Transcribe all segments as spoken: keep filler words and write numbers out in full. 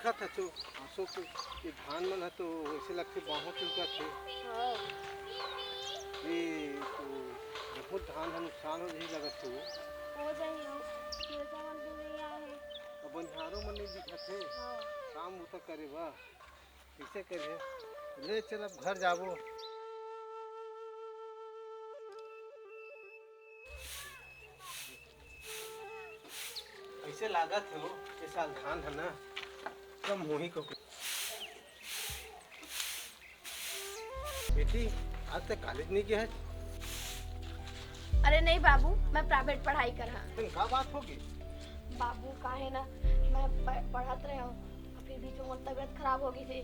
अच्छा, तो अशोक, ये धान मन ह तो ऐसे लगथे बाहों चुका थे। हाँ। ये तो बहुत धान ह नुकसान हो जाही लगत हे वो। हो जाही हो, खेत मन भी नहीं आए हे। अब बनिहारो मन नहीं दिखत हे। हाँ। काम बूता करे बा, कैसे करे? ले चल, अब घर जाबो। ऐसे लागत हे वो, ये साल धान है ना, कम होही को। बेटी, आज तक कॉलेज नहीं गया है? अरे नहीं बाबू, मैं प्राइवेट पढ़ाई कर हाँ। तुम का बात होगी? बाबू, काहे ना, मैं प-, पढ़त रहे हूँ, फिर बीच में मोर तबीयत खराब हो गई थी,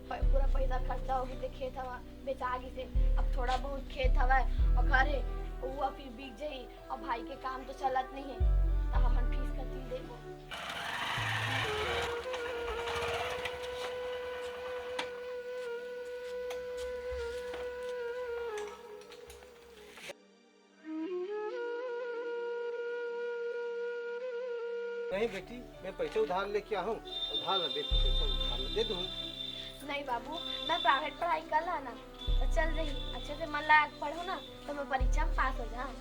प-, पूरा पैसा खर्चा हो गई थी, खेत हवा बेचा गई थी, अब थोड़ा बहुत खेत हवा और घर है, वो फिर बिक जाई। अब भाई के काम तो चलत नहीं है, तो हमन फीस कति देबो? नहीं बेटी, मैं पैसे उधार लेके आहूँ, उधार न दे, पैसे उधार न दे दूँ। नहीं बाबू, मैं प्राइवेट पढ़ाई कर ला ना, तो चल रही, अच्छे से मन लगा के पढ़ो ना, तो मैं परीक्षा में पास हो जाऊँ।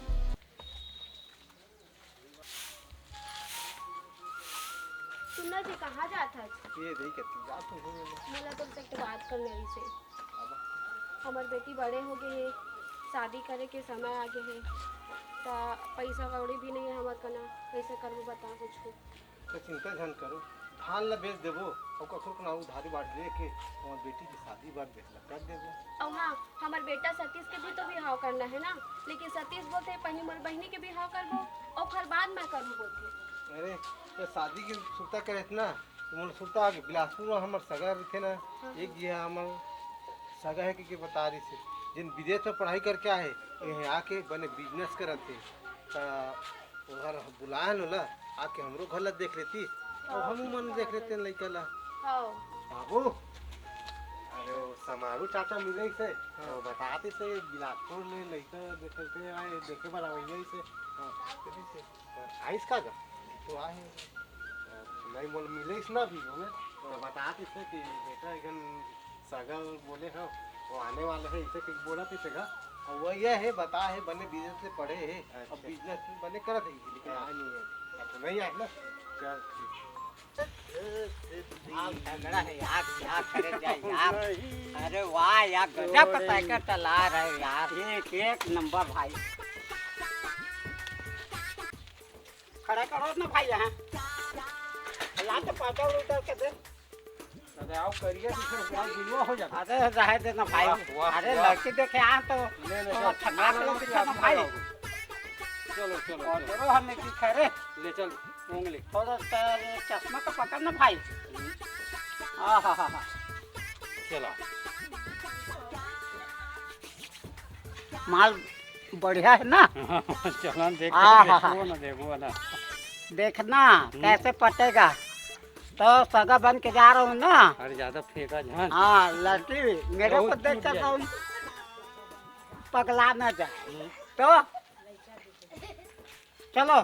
सुनना जी, कहाँ जात हच? ये देख के तू जा, तू हो ले। मोला तुमसे एक बात करना रहिसे। हमर बेटी बड़े हो गए हे, शादी करे के समय आ गए हे, त पैसा कौड़ी भी नहीं है हमर कना, कैसे करबो बता कुछ। तो चिंता झन करो, धान ला बेच देबो और कखरो कना उधारी बाट लेके हमर बेटी की शादी बाट बेच कर देबो। अउ हाँ, हमर बेटा सतीश के भी तो बिहाव करना है ना, लेकिन सतीश बोलथे, "पहिली मोर बहिनी के बिहाव करबो, ओखर बाद मैं करहूँ," बोलथे। अरे, तो शादी के सुरता करे ना, तो मोर सुरता आगे बिलासपुर में हमर सगा रहिथे ना, हाँ, एक जी है हमर सगा है कि, कि बता रही से, जिन विदेश में पढ़ाई करके आए, यहाँ आके बने बिजनेस करत हे। त ओहर बुलाए न ओला, आके हमरो घर ला देख लेती, अउ हाँ, हमू मन ठीक देख बात लेते है। लइका ला। हाँ। बाबू, अरे वो समारू चाचा मिले से, हाँ। वो बताते से बिलासपुर ले लइका देखे के आए, देखे बर आवइया से। हाँ। आइस का गा? तो आए। नहीं बोल मिले इस ना भी हमें, तो बताते से कि बेटा एकदम सगा बोले हो, वो आने वाले हैं, इसे कुछ बोला थे सगा? अब वो ये है, बता है, बने बिजनेस से पढ़े है, अच्छा। अब बिजनेस बने करत है, लेकिन आए नहीं है। अच्छा, नहीं आए ना? चल, ठीक। यार, झगड़ा है यार, यार, करे जाए यार। नहीं। अरे वाह यार, गजब का साइकिल चला रहे यार। एक, एक नंबर भाई। खड़ा करो ना भाई यहाँ। ला तो पाटा उतर के दे। अरे आओ करिया भी फिर गाँव दुआ हो जाता। अरे रहे दे ना भाई। वाह, वाह, अरे वाह। लड़की देखे आ तो, ले, ले, तो चल। अच्छा ना, ना, ना, ना, ना, ना, भाई। चलो, चलो, और चलो। करो हमें की खैरे। ले चल, उंगली। थोड़ा सा ये चश्मा तो पकड़ ना भाई। हम्म। हाँ, हाँ, हाँ, हाँ। चलो। माल बढ़िया है ना? चलन देख आ, के हा, हा। देखो ना, देखो ना। देखना हम्म। कैसे पटेगा। तो सगा बन के जा रहा हूँ ना। अरे ज्यादा फेंका झन। हाँ, लड़की मेरे बहुत को देख टूट कर जाएगा। कौन पगला ना जाए। हम्म। तो चलो।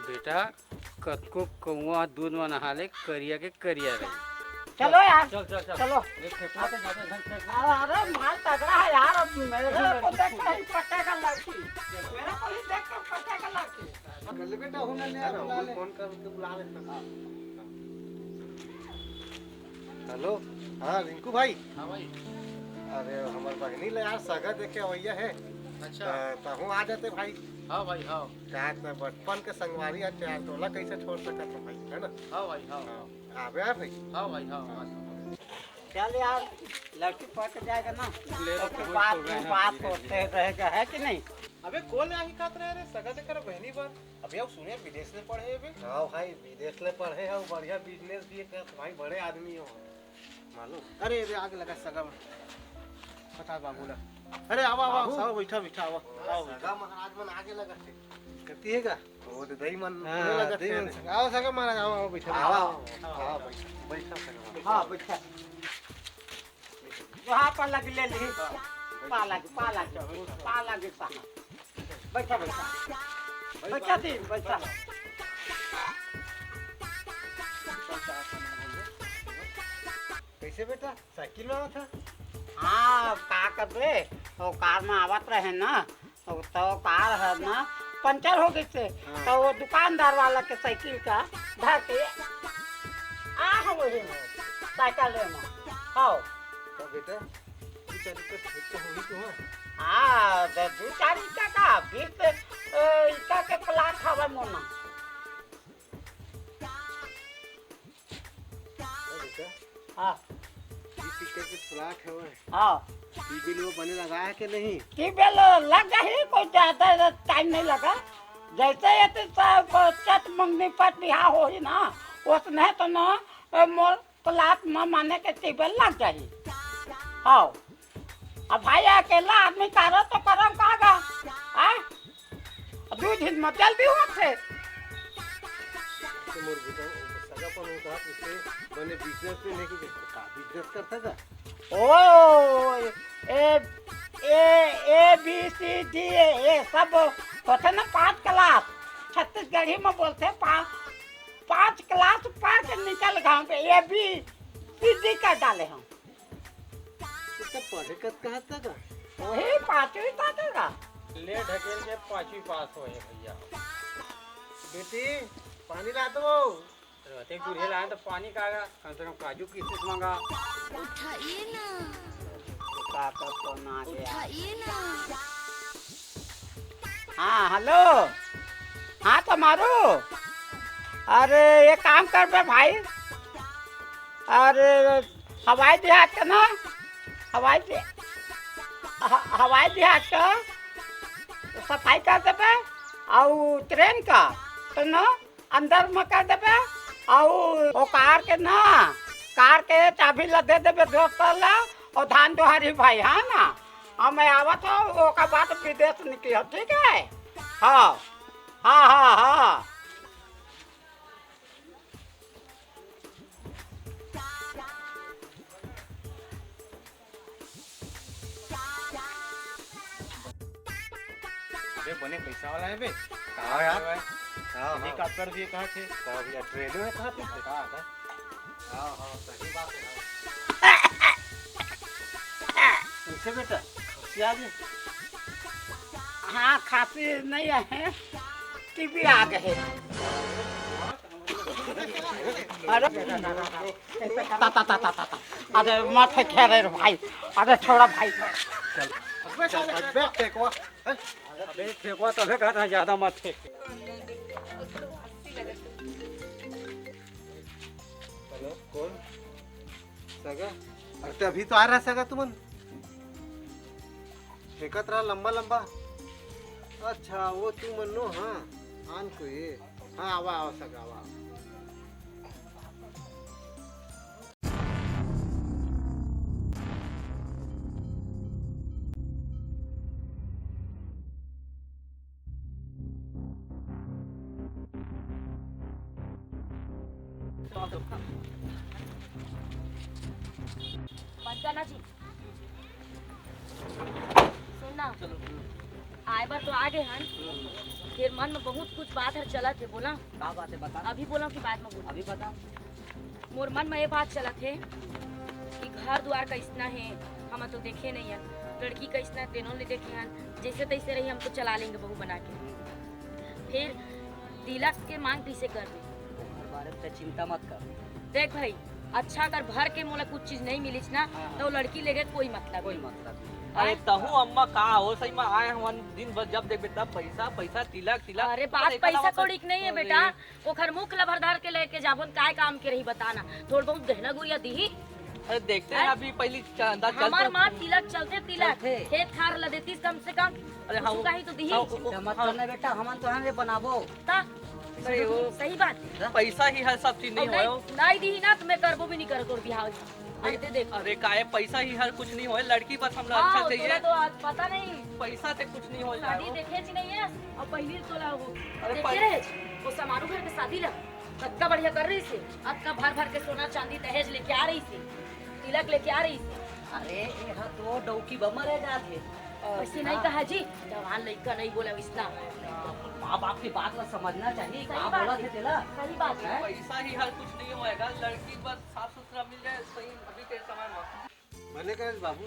बेटा, कतको कौआ दूध म नहा ले, करिया के करिया रही। चलो यार। चल, चल, चल। चलो। ले, फेंकवा तो ज्यादा झन फेंक। अरे, माल तगड़ा है यार, अब मेरे को देख के ही पटेगा लड़की। मेरे को ही देख के पटेगा लड़की। कर ले बेटा, होने ले, अरे, बुला ले। फोन कर के बुला ले। हेलो, हाँ रिंकू भाई। हाँ भाई। अरे हमर बहिनी ले यार सगा देखे अवैया है। अच्छा। त-, तहूँ आ जाते भाई। हाँ भाई, हाँ। यार त बचपन के संगवारी आज यार तोला कैसे छोड़ सकत हो भाई, है ना? हाँ भाई, हाँ। हाँ, आबे यार भाई। हाँ भाई, हाँ, हाँ। चल यार, लड़की पट जाएगा ना, ले लो, तो फिर कबूल बात हो गए में हैं, बात धीरे होते धीरे। रहेगा, है कि नहीं? अबे कौन आही खात रहे रे, सगा देकर बहिनी बर? अबे अब सुने विदेश ले पढ़े हे बे? हाँ भाई, विदेश ले पढ़े हे, बढ़िया बिजनेस भी करत भाई, बड़े आदमी हो। मालूम? अरे, अरे, आगे लगा सगा में। बता बाबू ला। अरे, आवा, आवा, बाबू। सब बैठा, बैठा, आवा। आवा, बैठा। सगा महाराज मन आगे लगा थे। करती है का? वो तो दही मन हाँ, पूरे लगा दही थे मन रे। सगा। आओ सगा महाराज, आओ, आओ, बैठा। आवा, आवा, आवा, बैठा, बैठा सगा। हाँ, बैठा। वहाँ पर लग ले ली। पाला, पाला, पाला, पाला। बैठा, बैठा। बैठा दी, बैठा। से बेटा, साइकिल में आवत है? हाँ, का करबे, वो कार में आवत रहे ना, वो तो कार है ना, पंचर हो गई से, हाँ। तो वो दुकानदार वाला के साइकिल का धर के आ हम वही में, साइकिल में। हाँ। तो बेटा, दू चार एकड़ खेत तो होही तुहां? हाँ, तो दू चार एकड़ का, बीस, ए, एकड़ के प्लाट हवा मोना। हाँ बेटा, हाँ। बीस एकड़ के प्लाट हवय। हाँ। ट्यूबवेल वो बने लगा है कि नहीं? ट्यूबवेल लग जाही, कोई ज्यादा टाइम नहीं लगा। जैसे ये तो सब चट मंगनी पट बिहाव होही ना, उसने तो ना, ए, मोर प्लाट में माने के ट्यूबवेल लग जाही। हाँ। अब भाई अकेला आदमी करो तो करम का गा? हाँ? दू दिन में जल्दी होथे। तो मोर बेटा, सगा पन होता, उसे बने बिजनेस में नहीं, कि का बिजनेस करता का? ओ, ए, ए, ए, बी, सी, डी, ए, ए, सब होथे ना पांच क्लास। छत्तीसगढ़ी में बोलथे पा-, पांच क्लास पढ़ के निकल गए हम, ए, बी, सी, डी कर डाले हम। तो तब पढ़े कतका हद तक? वही पांचवी तक का। ले ढकेल के पांचवी पास होए भैया। बेटी, पानी ला दो। रहते बूढ़े लाए तो पानी का, कम से कम काजू किशमिश मंगा। उठाइए ना। का कर तो ना गया। उठाइए ना। हाँ, हेलो। हाँ, तो मारू। अरे, ये काम करबे भाई। अरे, हवाई जहाज के ना, हवाई जहा-, ह-, हवाई जहाज का सफाई कर देबे, अउ ट्रेन का तो ना अंदर में कर देबे, अउ ओ कार के ना, कार के चाबी ला दे देबे दोस्त ला, अउ धान जोहारी भाई, हाँ ना, हम आवत हो, ओकर बाद विदेश निकली हो, ठीक है? हाँ, हाँ, हाँ, हाँ। अबे बने पैसा वाला है बे। हाँ यार। हाँ, हाँ। हेलीकॉप्टर भी कहा थे। हाँ भैया, ट्रेन में कहा थे। हाँ, हाँ। हाँ, हाँ, सही बात है। कैसे बेटा, खांसी आ गई? हाँ, खांसी नहीं है, टीबी आ गए। अरे, ता, ता, ता, ता, ता, ता। अरे, मत है खेले रे भाई। अरे, छोड़ा भाई। चल, चल, अबे, फेंकवा। हैं? अबे, फेंकवा तबे कहता है, ज्यादा मत फेंक। हेलो, कौन? सगा? अरे, ते अभी तो आ रहा सगा तुमन। फेंकत रहा लंबा लंबा। अच्छा, वो तुमन नो, हाँ। आन को ये। हाँ, आवा, आवा, सगा, आवा। बंद करना जी। सुन ना। चलो। आए बर तो आ गए हन। फिर मन में बहुत कुछ बात हर चलत हे, बोला। का बात है, बता। अभी बोला कि बाद में बोला? अभी बता। मोर मन में ये बात चलत हे कि घर दुआर कैसना हे, हम तो देखे नहीं हन। लड़की कैसना हे, तेनो ले देखे हन। जैसे तैसे रही, हम तो चला लेंगे बहू बना के। फिर तिलक के मांग कैसे करबे? ओकर बारे में त चिंता मत कर। देख भाई, अच्छा अगर भर के मोला कुछ चीज नहीं मिलिस ना, हाँ। तो लड़की लेके कोई मतलब कोई नहीं। मतलब नहीं। हैं? अरे तहू अम्मा का हो, सही में आए हमन दिन भर जब देखबे तब पैसा, पैसा, तिलक, तिलक। अरे बात अरे पैसा कौड़ी की नहीं है अरे। बेटा, ओखर मुख ल भर धर के लेके जाबो न, काय काम के रही बता ना। थोड़ बहुत गहना गुरिया दीही। अरे देखते हैं हैं? अभी पहली चंदा चल हमार तो। माँ तिलक चलते तिलक, चलते। खेत खार ल देतीस कम से कम। अरे हाँ, कुछ वो, कहीं तो दीही। हाँ, वो, चिंता मत हाँ। करना बेटा, हमन तो हमें बनाबो। ता? नहीं, वो सही बात है। पैसा ही हर सब चीज नहीं और होय। नहीं, नहीं दीही ना, तो मैं करबो भी नहीं करो तोर बिहाव। नहीं, अरे देख। अरे काहे, पैसा ही हर कुछ नहीं होय, लड़की बस हमरा हाँ, अच्छा चाहिए। तोला तो आज पता नहीं। पैसा से कुछ नहीं होय शादी यार। देखे ची नहीं है, और पहली तोला वो अरे देखे पहले रहे, वो समारू घर के शादी ला, कतका बढ़िया कर रही से, अतका भर भर के सोना चांदी दहेज लेके आ रही से, तिलक लेके आ रही से। अरे, ये हा तो डौकी बमर है जात है। वैसे नहीं कहा जी, जवान लड़का नहीं बोला इसना। माँ बाप के बात ला समझना चाहिए, सही का बात बोलत हे। हे तेला? सही बात हे। हैं? पैसा ही हर कुछ नहीं होएगा, लड़की बस साफ सुथरा मिल जाए सही अभी के समय में। बने करे बाबू,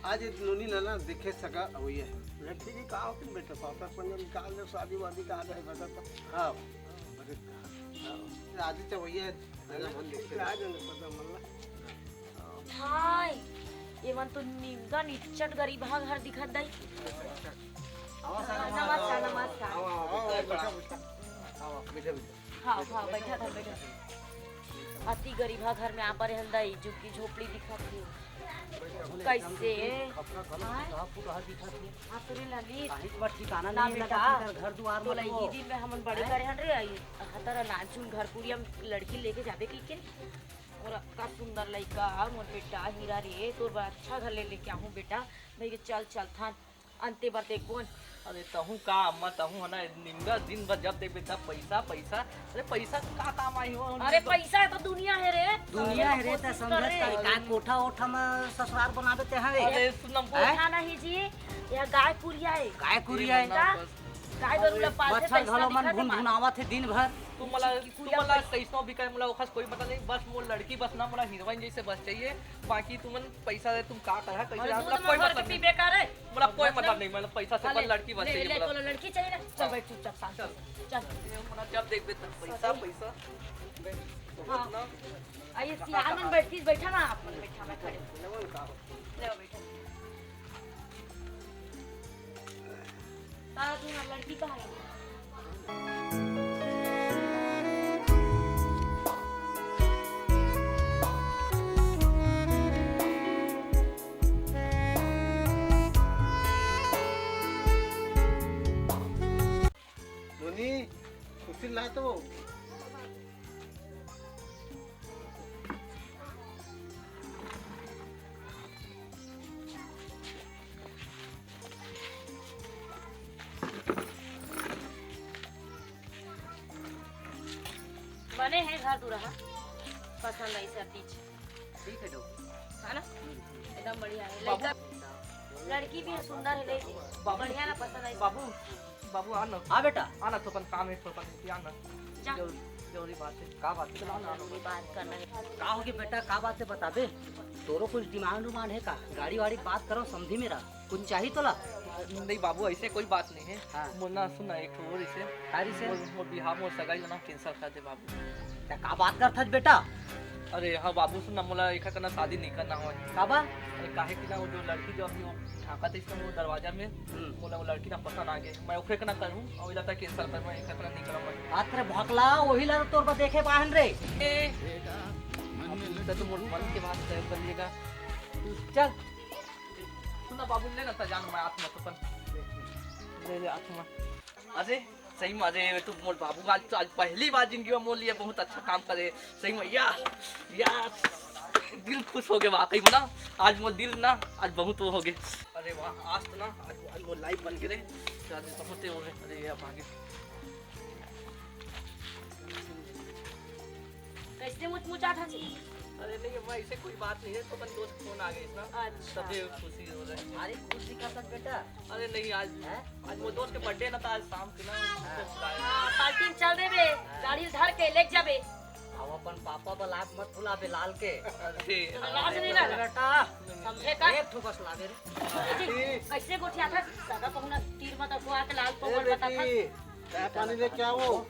आज ये नोनी ला ना देखे सगा अवइया हे। लड़की की का होती बेटा, पापा अपन निकाल ले, शादी वादी का आ जाए बता तो। हाँ, बने, हाँ, आज ही तो अवइया हे, पहला मन देखे। आ जाने पता मन ला। हाय, एमन तो निमगा निच्चट गरीबहा घर दिखत दई। आवा सर, आवा, नमस्कार, आवा, नमस्कार। आवा, आवा, आवा, बैठा, बैठा। आवा, बैठा, बैठा। हाँ, हाँ, बैठा था, बैठा। अति गरीबहा घर में आ परे हन दई, झुग्गी झोपड़ी दिखत हे। कैसे? खपरा घलो हाय। टूटहा फुटहा दिखत हे। हाँ, तोरे ललित। काहे के बस ठिकाना ना नहीं बेटा, लगा, घर दुआर तो मत लइकी हो। दिन में हमन बड़े हैं? करे हन रे, आई, हतर नानचुन घर कुड़िया में लड़की लेके जाबे कहिके। मोर अतका सुंदर लइका, मोर बेटा हीरा रे, तोर बर अच्छा घर ले लेके आहूँ बेटा। भई चल, चलथन, अंते बर देखबोन। अरे तहूँ का अम्मा, तहूँ है ना, निमगा दिन भर जब देखबे तब पैसा, पैसा। अरे पैसा से का काम आही हो? अरे पैसा हे तो दुनिया हे रे। दुनिया हे रे, कोशिश त समझत कर रे। का, का कोठा ओठा में ससुराल बनाबे ते हवे? अरे सुन ना, हैं? कोठा नहीं जी, यह गाय कुरिया हे। गाय कुरिया हे? का? बस। गाय गरु ला पालथे, बछर घलो मन भुनभुनावत हे दिन भर। तू मला, तू मला कइसनो भी कहे, मोला ओखर से कोई मतलब नहीं, बस मोर लड़की बस ना, मोला हीरोइन जैसे बस चाहिए। बाकी तुमन पैसा दे, तुम का करा, कैसे अरे रहा, दूध मोला में कोई घोर के मतलब नहीं। पीबे का रे? मोला कोई मतलब नहीं, मतलब पैसा से, बस लड़की बस चाहिए ले, मोला। तोला लड़की चाहिए ना? चल हाँ। बैठ चुपचाप, शांत चल। से। चल। ये मोला जब देखबे तब पैसा, सही। पैसा। हाँ। बहुत ना। आ, ये सियान मन बैठतीस, बैठा ना, आप मन बैठा, मैं खड़े। ले, बैठा। तारा तुम्हार लड़की कहाँ हे? नोनी, खुशी ला तो। बने हे घर दुरा हा, पसंद आई सब चीज। ठीक हे डॉक्टर। है ना? एकदम बढ़िया हे। बाबू। लड़का, लड़की भी सुंदर हे, लेकिन बाबू। बढ़िया ना, पसंद आई। बाबू, बाबू, आ ना। हाँ बेटा। आ ना, तो अपन काम हे, तो अपन आ ना। जा। जरूरी, जरूरी बात हे। का बात हे? चला ना, आ ना। जरूरी बात करना हे। का होगे बेटा, का बात हे बताबे? तोरो कुछ डिमांड उमांड हे का? गाड़ी वाड़ी बात करो समधी मेरा, कुछ चाहिए तोला? नहीं बाबू, ऐसे कोई बात नहीं हे। हाँ। मोर ना सुन ना, एक ठो और इसे। का रिसे? मोर, मोर बिहाव, मोर सगाई ला ना cancel कर दे बाबू। त का बात करथस बेटा? अरे हाँ बाबू, सुन ना, मोला एखर करा शादी नहीं करना हे। काबर? अरे काहे कि ना वो जो लड़की जो अभी वो ठाकत हे इसका वो दरवाजा में, हम्म। मोला वो लड़की ना पसंद आ गे, मैं ओखरे करा करहूँ अउ एला त cancel कर, मैं एखर करा नहीं करहूँ मैं। अरे भकला, वही ला तोर बर देखे बाहन रे। ए, अब तो मोर मन के बात तय कर लेगा। चल। सुन ना बाबू, ले ना त जान मैं आत्मा तो अपन। ले ले आत्मा। अरे सही में, अरे तू मोर बाबू, आज तो, आज पहली बार जिंदगी में मोर लिए बहुत अच्छा काम करे। सही में यार, यार दिल खुश होगे वाकई में ना। आज मोर दिल ना, आज बहुत वो होगे। अरे वाह, आज तो ना, आज, आज मोर life बन गे रे। आज बहुत ही होगे। अरे ये भागे। कैसे मुचमुचात हस? अरे नहीं अम्मा, ऐसे कोई बात नहीं हे, तो अपन दोस्त फोन आ गे ना। अच्छा। तभी खुशी हो रहा है। अरे खुशी का सब बेटा। अरे नहीं, आज, हैं? आज मोर दोस्त के birthday ना, त आज शाम के ना, हाँ। उसको बुलाया। हाँ, party में चल देबे, गाड़ी धर के लेके जाबे। अब अपन पापा बर लाग मत भुलाबे लाल के। अरे। लाज नहीं लगा? बेटा, समझे का? एक ठो बस लाबे रे। कैसे गोठियाथस? सगा पहुना तीर मत अखुआ के लाल ए पोगल बेटी, बताथस। चाय पानी लेके आओ।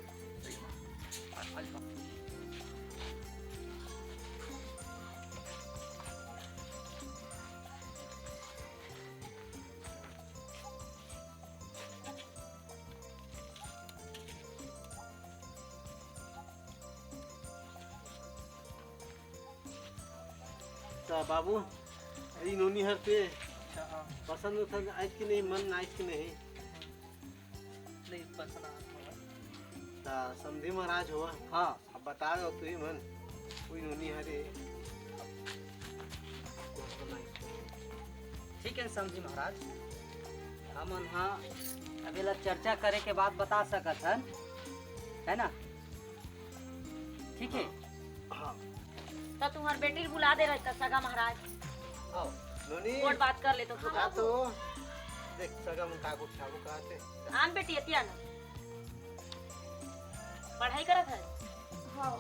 त बाबू, ई नोनी हर ते अच्छा, हाँ। पसंद उसंद आइस कि नहीं, मन आइस कि नहीं? नहीं, पसंद आ रहा है। त समधी महाराज होवा। हाँ। अब बता दो तुही मन, कोई नोनी हरे। ठीक है समधी महाराज, हमन हा अब एला चर्चा करे के बाद बता सकत हन, है ना? ठीक है। हाँ। त तुम्हार बेटी ल बुला दे रहे सगा महाराज। आओ। नोनी। कोट बात कर ले तो। हाँ तो, देख सगा मन का गोठियाबो कहते। आन बेटी, एती आन। पढ़ाई करत हस? हाँ।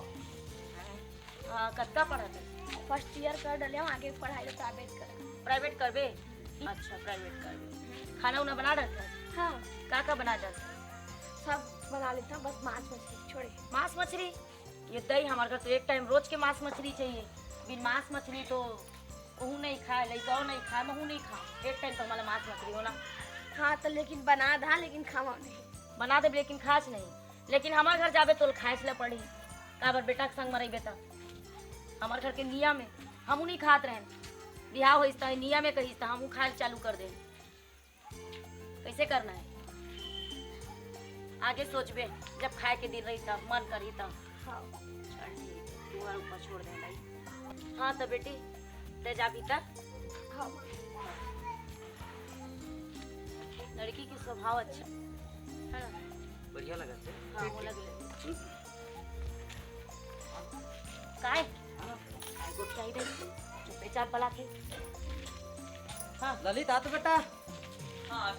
हाँ, कतका पढ़त हस? फर्स्ट ईयर कर डले हूँ, आगे पढ़ाई ला प्राइवेट कर। प्राइवेट करबे? अच्छा, प्राइवेट करबे। खाना उना बना डरत हस? हाँ। का का बना डरत हस? सब बना लेता हूँ, बस मांस मछली छोड़े। मांस मछली? ये दई, हमार घर तो एक टाइम रोज के मांस मछली चाहिए। बिन मांस मछली तो ओहू नहीं खाए, लइकाओ नहीं खाए, महू नहीं खाओ। एक टाइम तो हमारा मांस मछली होना। हाँ, तो लेकिन बना दा, लेकिन खावा नहीं। बना देब, लेकिन खास नहीं। लेकिन हमार घर जाबे तो खाए ला पड़ी। काबर बेटा के संग म रहिबे त। हमार घर के नियम है, हमू नहीं खात रहन। बिहाव होइस त नियम है कहिस त हमू खाए चालू कर दे। कैसे करना है? आगे सोचबे, जब खाए के दिन रही तब, मन करी तब। हाँ। चल ठीक है, तू हर ऊपर छोड़ दे भाई। हाँ तो बेटी, ले जा भीतर। हाँ। लड़की के स्वभाव अच्छा है ना? बढ़िया लगा थे। हाँ, वो लग ले। काय? काय गोठियाही दे? चुपे चाप बला के। हाँ। ललित, आ तो बेटा। हाँ।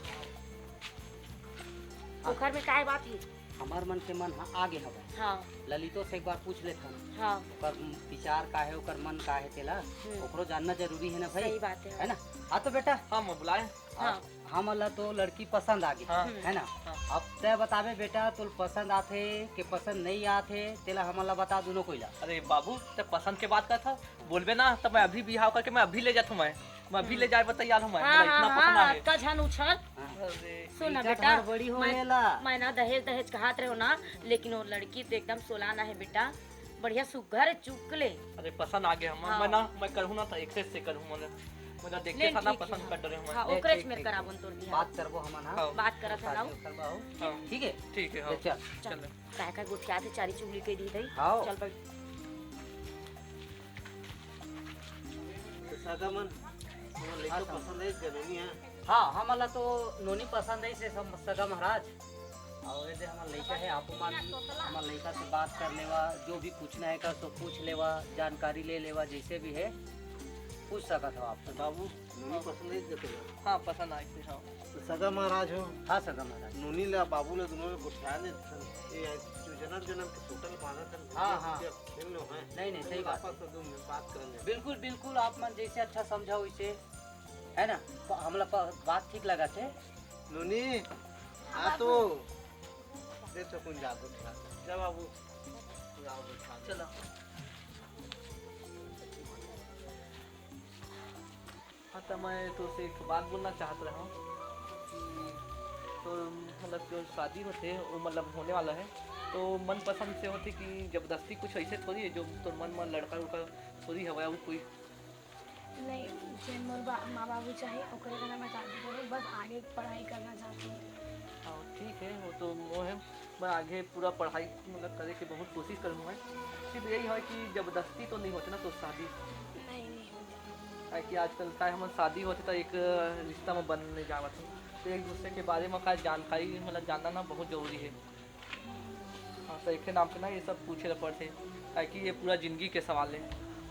ओखर में काय बात ही? हमार मन के मन हा आगे हवय। हाँ। ललितो से एक बार पूछ लेथन। हाँ। ओकर विचार का है, ओकर मन का है तेला, हम्म। ओकरो जानना जरूरी है ना भाई। सही बात है। है ना? आ तो बेटा। हाँ, मैं बुलाए। हाँ। हमन ला तो लड़की पसंद आ गे, हाँ। है ना? हाँ। अब तै बताबे बेटा, तोल पसंद आथे के पसंद नहीं आथे, तेला हमन ला बता, दोनों कोई ला। अरे बाबू, तै पसंद के बात करत हस, बोलबे ना, त मैं अभी बिहाव करके मैं अभी ले जात हूँ मैं। मैं अभी हम्म। ले जाए बर तैयार हूँ मैं, हाँ, मोला हाँ, इतना पसंद हाँ, आ गे। अतका झन उछल। हाँ। अरे। सुन ना इज्जत बेटा, हड़बड़ी हो मैं, गेला। मैं ना दहेज, दहेज कहत रहे हो ना, लेकिन वो लड़की तो एकदम सोलाना है बेटा। बढ़िया सुग्घर चुक ले। अरे पसंद आ गया हम, हाँ। मैं ना, मैं करूँ ना तो एक से करूँ, मैंने, मैंने देख के ले, साला ठीक है, पसंद हाँ। कर डरे हूँ मैं। हाँ, ले, ओकरे ठीक, में ठीक, कराबो ठीक। तोर बिहाव। बात करबो हमन, हाँ। बात करत हन, बात करबो, हाँ। ठीक है? ठीक है, हाँ। ले चल। चल। काय काय गोठियात हे, चारी चुगली कह दी दई। हाँ। चल बैठ। तो सागा मन, हमर लइका हाँ, पसंद है, जरूरी है। हाँ, हमन ला तो नोनी पसंद है से सब सगा महाराज। और ये दे हमर लइका है, आपो मन हमर लइका से बात कर लेवा, जो भी पूछना है का तो पूछ लेवा, जानकारी ले लेवा, जैसे भी है पूछ सकत हो आप। तो बाबू, नोनी पसंद है जते? हाँ, पसंद आई थी, हाँ। तो सगा महाराज हो? हाँ, सगा महाराज। नोनी ला बाबू ला दोनों गोठिया देथन। ये जो जनम जनम के टूटल बांधत हन, हाँ, हाँ। खेल लो है। नहीं, नहीं, सही बात। आपस में दो मिनट बात करन दे। बिल्कुल, बिल्कुल, आप मन जैसे अच्छा समझाओ वैसे, है ना? प-, हमला प-, बात ठीक लगा थे। नोनी, आ तो। दे तो कुन जादू था। जा बाबू, जाओ बैठा। चलो। हाँ, तो मैं तो से एक बात बोलना चाहत रहा हूँ कि तो मतलब जो शादी होते, वो मतलब होने वाला है, तो मनपसंद से होती कि जबरदस्ती कुछ ऐसे थोड़ी है जो तो मन में लड़का उड़का थोड़ी हवा वो कोई। नहीं, जेन मोर बा-, माँ बाबू चाहे, ओकरे करा मैं शादी करूँ, बस आगे पढ़ाई करना चाहती हूँ। हाँ, ठीक है, वो तो वो है, मैं आगे पूरा पढ़ाई मतलब करे के बहुत कोशिश करूँ मैं। सिर्फ यही है कि जबरदस्ती तो नहीं होती ना, तो शादी। नहीं, नहीं होती। काहे कि आजकल का हमन शादी होथे त एक रिश्ता म बन नहीं जावत हे, तो एक दूसरे के बारे म का जानकारी मतलब जानना ना बहुत जरूरी है। हाँ, तो एक नाम से ना ये सब पूछे ला पड़थे, काहे कि ये पूरा जिंदगी के सवाल है।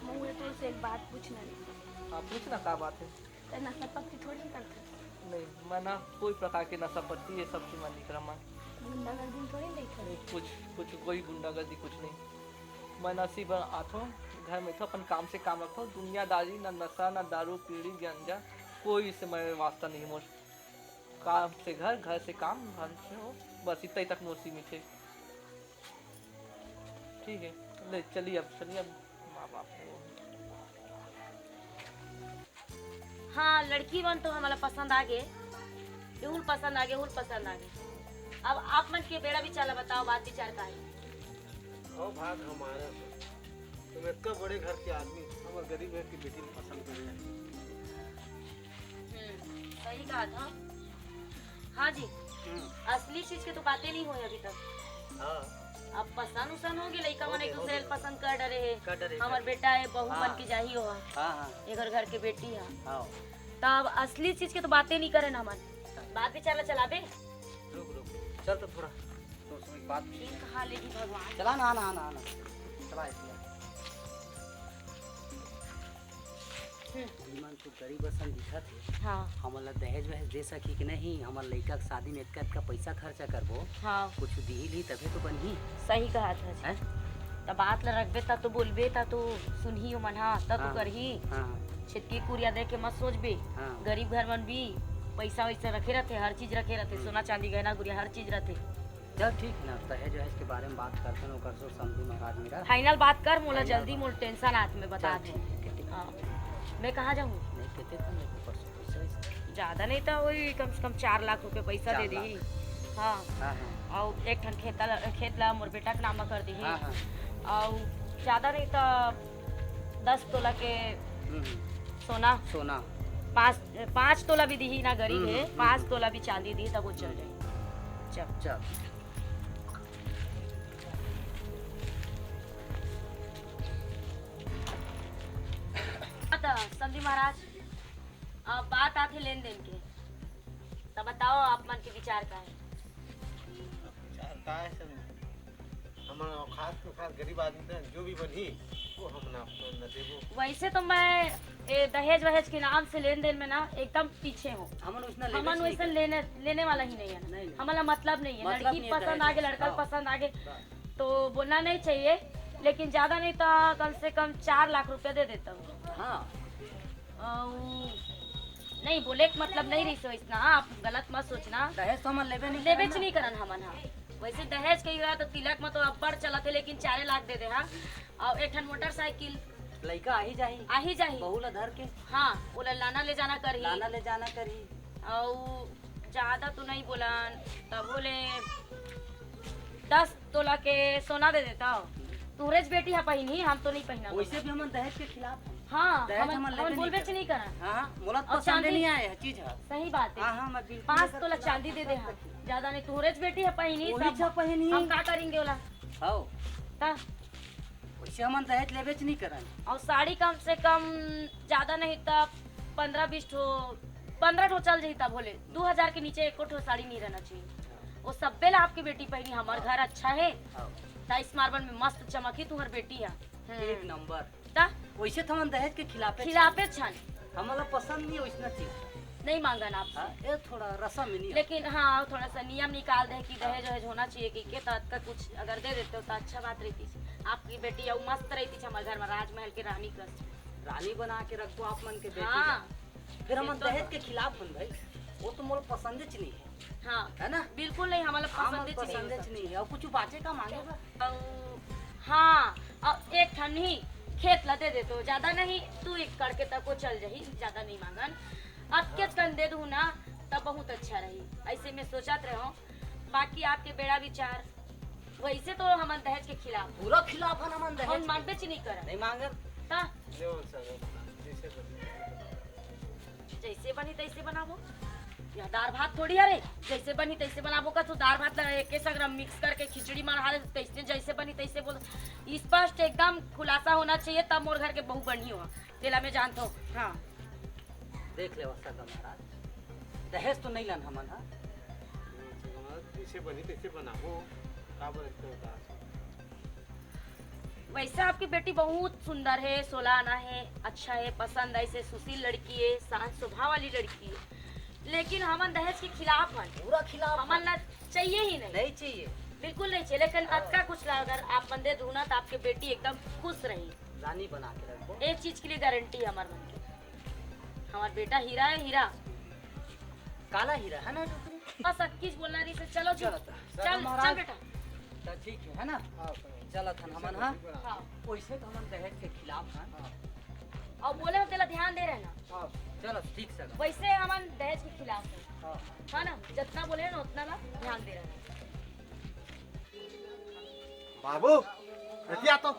मैं तो से एक बात पूछना रही। हाँ, पूछ ना, का बात है? तो नशा पत्ती थोड़ी ना करते। नहीं, मैं ना कोई प्रकार के नशा पत्ती ये सब चीज मैं नहीं करा मैं। गुंडागर्दी थोड़ी नहीं करते। कुछ, कुछ कोई गुंडागर्दी कुछ नहीं। मैं ना सिर्फ आथो, घर में तो अपन काम से काम रखो, दुनियादारी ना, नशा ना, दारू बीड़ी गांजा, कोई से मैं वास्ता नहीं मोर। काम से घर, घर से काम, घर से हो, बस इतना ही तक मोर सीमित है। ठीक है, ले चलिए अब, चलिए अब माँ बाप को। हाँ, लड़की मन तो हमला पसंद आ गे, एहुल पसंद आ गे, एहुल पसंद आ गे। अब आप मन के बेरा विचार ला बताओ, बात विचार का है? ओ भाग हमारा से। तुम इतना बड़े घर के आदमी, हमर गरीब घर की बेटी ला पसंद कर रहे हैं। हम्म, सही कहा था। हाँ जी, हम्म। असली चीज के तो बातें नहीं हुई अभी तक। हाँ। अब पसंद उसन हो गए, लइका मन एक दूसरे ला पसंद कर डरे है। कर डरे, हमर बेटा है, बहू बन के जाही हो। हाँ, हाँ। एकर घर के बेटी है। हाँ। तब असली चीज के तो बातें नहीं करे ना मन। बात विचार ला चलाबे। रुक, रुक। चल तो थोड़ा। तो उसमें बात ठीक कहा लेगी भगवान। चला ना, आना, आना, आना। चला इसलिए। हम्म। हमन तो गरीब असन दिखत हे। हाँ। हमन ला दहेज वहेज दे सकही कि नहीं? हमर लइका के शादी में एतका एतका पैसा खर्चा करबो, हाँ। कुछ दिही ली तभे तो बनही। सही कहा था जी। हैं? त बात ला रखबे, त तो बोलबे, त तो सुनही ओमन, हाँ, त तो हाँ। करही। हाँ। छितकी कुरिया दे के मत सोचबे। हाँ। गरीब घर मन भी पैसा वैसा रखे रहते, हर चीज रखे रहते, हम्म। सोना चांदी गहना गुरिया हर चीज रहते। चल ठीक है ना, दहेज वहेज के बारे में बात करते हैं, ओकर से समधी महाराज मेरा। फाइनल बात कर, मोला फाइनल जल्दी, बात। मोला टेंशन आत में बता चल दे। ठीक है, ठीक है। हाँ। मैं कहाँ जाऊँ? नहीं कहते तो नहीं, परसों पैसा वैसा। ज्यादा नहीं तो वही कम से कम चार लाख रुपए पैसा चार दे दी। लाख। हाँ। हाँ हाँ। और एक ठन खेत ला, खेत ला मोर बेटा के नाम कर दी। हाँ हाँ। और ज्यादा नहीं तो दस तोला के हम्म, हम्म। सोना, सोना। पाँच पाँच तोला भी दी ना, गरीब हम्म, है, हम्म, पाँच हम्म। तोला भी चांदी दी तब वो चल जाए। चल। चल। त समधी महाराज, अब बात आथे लेन देन के, तब बताओ आप मन के विचार का है? विचार का है सब? हमन औखात के औखात गरीब आदमी थे, जो भी बनही वो हमन आपको न देबो। वैसे तो मैं ए, दहेज वहेज के नाम से लेन देन में ना एकदम पीछे हूँ। हमन वैसना लेबे हमन नहीं वैसे करन। लेने लेने वाला ही नहीं है। नहीं, नहीं। हमारा मतलब नहीं है, मतलब लड़की नहीं है पसंद दहेज आगे, में। लड़का हाँ। पसंद आगे बस। तो बोलना नहीं चाहिए, लेकिन ज्यादा नहीं तो कम से कम चार लाख रुपया दे देता हूँ। हाँ। अउ नहीं बोले के मतलब नहीं रही सो इतना, हाँ, आप गलत मत सोचना। दहेज तो हमन लेबे नहीं लेबे करन च ना। नहीं करन हमन, हाँ। वैसे दहेज के रहा तो तिलक में तो अब्बड़ चलत है, लेकिन चारे लाख दे दे, हाँ। और एक ठन मोटरसाइकिल लइका आही जाही। आही जाही। बहू ला धर के हाँ, ओला लाना ले जाना करही। लाना ले जाना करही। और ज्यादा तो नहीं बोलन, तब बोले दस तोला के सोना दे देता हो। तुहरेच बेटी है पहिनी, हम तो नहीं पहना। वैसे भी हमन दहेज के खिलाफ हैं। हाँ, दहेज हमन, हमन लेबे हमन नहीं बोलबे करन। च नहीं करन। हाँ, मोला तो और पसंद चांदी? नहीं आया है चीज है। सही बात है। हाँ हाँ, मैं बिल्कुल पाँच एकर तोला खिलाफ चांदी दे दे हूँ। हम, ज्यादा नहीं, तुहरेच बेटी है पहिनी, वही तब सब पहिनी। हम का करेंगे ओला? हाँ। ता वैसे हमन दहेज लेबे च नहीं करन। और साड़ी कम से कम ज्यादा नहीं तब पंद्रह बीस ठो, पंद्रह ठो चल जाही तब बोले, दो हजार के नीचे एको ठो साड़ी नहीं रहना चाहिए। वो सब्बे ला आपकी बेटी पहिनी, हमार घर अच्छा है, हाँ। टाइल्स मार्बल में मस्त चमकी तुहर बेटी है। हम्म। एक नंबर। ता वैसे तो हमन दहेज के खिलाफे खिलाफे छन। हमला पसंद नहीं वैसना चीज। नहीं मांगन आप। हाँ, ये थोड़ा रसम में नहीं। लेकिन हाँ, थोड़ा सा नियम निकाल दे कि दहेज वहेज होना चाहिए कि के तहत का कुछ अगर दे देते हो तो अच्छा बात रहती। आपकी बेटी अउ मस्त रहती हमारे घर में, राजमहल के रानी कस। रानी बना के रखबो आप मन के बेटी हाँ। ला। फिर हमन ये तो दहेज है। के खिलाफ हन भाई, वो तो मोला पसंद च नहीं है। हाँ, है ना? बिल्कुल नहीं, हमारा हमन पसंद च नहीं पसंद है च नहीं है। और कुछ बाचे का मांगे बा? अउ हाँ, और एक ठन ही खेत ला दे देते हो, ज्यादा नहीं, तू एक करके तक वो चल जाही, ज्यादा नहीं मांगन। अब के कन दे दू ना, तब बहुत अच्छा रही। ऐसे मैं सोचत रहो, बाकी आपके बेड़ा विचार। वैसे तो हमन दहेज के खिलाफ, पूरा खिलाफ है ना हमन हम दहेज। मांगबे च नहीं करन। नहीं मांगन। ता ले वो सर, जैसे बने। जैसे बनी तैसे बनाबो। यह दाल भात थोड़ी हरे, जैसे बनी तैसे बनाबो का तू दाल भात ला एक सगरा मिक्स करके खिचड़ी बना दे, तैसे जैसे बनी तैसे बोल। स्पष्ट एकदम खुलासा होना चाहिए, तब मोर घर के बहू बनी हो। तेला मैं जानता हूँ। हाँ। देख ले सगा महाराज, दहेज तो नहीं लन हमन हा। जैसे बनी तैसे बनाबो, का बोलते हो का? वैसे आपकी बेटी बहुत सुंदर है, सोला आना है, अच्छा है, पसंद है, ऐसे सुशील लड़की है, शांत स्वभाव वाली लड़की है, लेकिन हमन दहेज के खिलाफ हन। पूरा खिलाफ हमन ला चाहिए ही नहीं, नहीं चाहिए। बिल्कुल नहीं चाहिए। लेकिन अतका कुछ ला अगर आप मन दे दू ना तो आपके बेटी एकदम खुश रही। रानी बना के रखबो। एक चीज के लिए गारंटी है हमारे मन के, हमारा बेटा हीरा है, हीरा। काला हीरा है ना डुकरी? बस अतकीच बोलना रही से। चलो जी, चलो तो। चल, महाराज। चल बेटा। तो ठीक है, है ना? हाँ, सर। चलत हन हमन हा। हाँ। वैसे तो हमन दहेज के खिलाफ हन। और बोले हो तेला ध्यान दे रहना। हाँ। चलो ठीक सगा। वैसे हमन दहेज के खिलाफ है, हाँ। है ना? जितना बोले ना उतना ला ध्यान दे रहना। बाबू, एतिया तो।